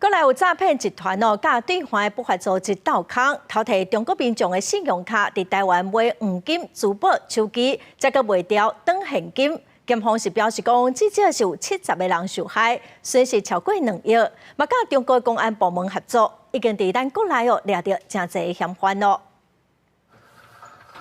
國內有詐騙集團哦，佮對岸的不法組織鬥空，偷提中國民眾的信用卡，佇台灣買黃金、珠寶、手機，再閣賣掉轉現金。檢方是表示講，至少是有70個人受害，損失超過2億。嘛，佮中國公安部門合作，已經佇咱國內哦掠著誠濟嫌犯咯。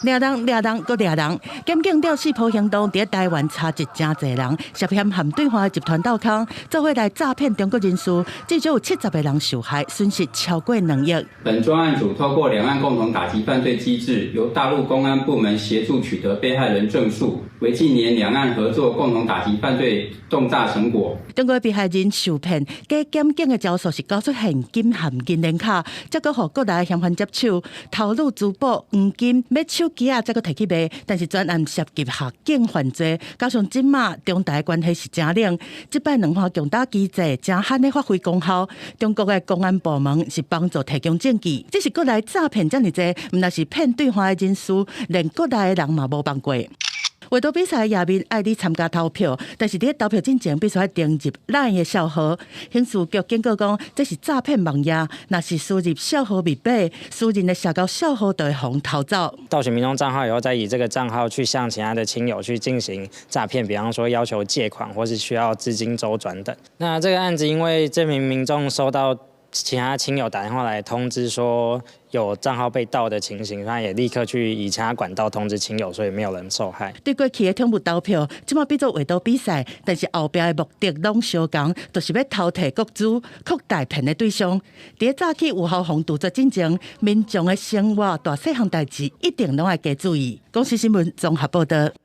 掠人掠人閣掠人，檢警吊四波行動，佇台灣查緝誠濟人，涉嫌和對岸集團鬥空，做伙來詐騙中國人士，至少有70個人受害，損失超過2億。本專案組透過兩岸共同打擊犯罪機制，由大陸公安部門協助取得被害人證述，為近年兩岸合作共同打擊犯罪重大成果。中國被害人受騙，假檢警的招數是交出現金和銀聯卡，再閣予國內嫌犯接手，偷擄珠寶、黃金、買手機仔，再閣提去賣。但是專案涉及學警犯罪，加上這馬中台關係是誠冷，這擺兩岸共打機制誠罕咧發揮功效。中國的公安部門是幫助提供證據，只是國內詐騙遮爾濟，毋但是騙對岸的人士，連國內的人嘛無放過。畫圖比賽頁面愛你參加投票，但是佇投票進前必須愛登入 LINE 的帳號。刑事局警告講，這是詐騙網頁，若是輸入帳號密碼，私人的社交帳號就會予偷走。盜取民眾賬號以後，再以這個賬號去向其他的親友去進行詐騙，比方說要求借款或是需要資金週轉等。那這個案子因為這名民眾收到其他親友打電話來通知說有賬號被盜的情形，他也立刻去以其他管道通知親友，所以沒有人受害。對過去的寵物投票，這馬變做畫圖比賽，但是後壁的目的攏相仝，就是欲偷提國資、擴大騙的對象。佇早起有效防杜絕進前，民眾的生活大細項代誌一定攏愛加注意。公視新聞綜合報導。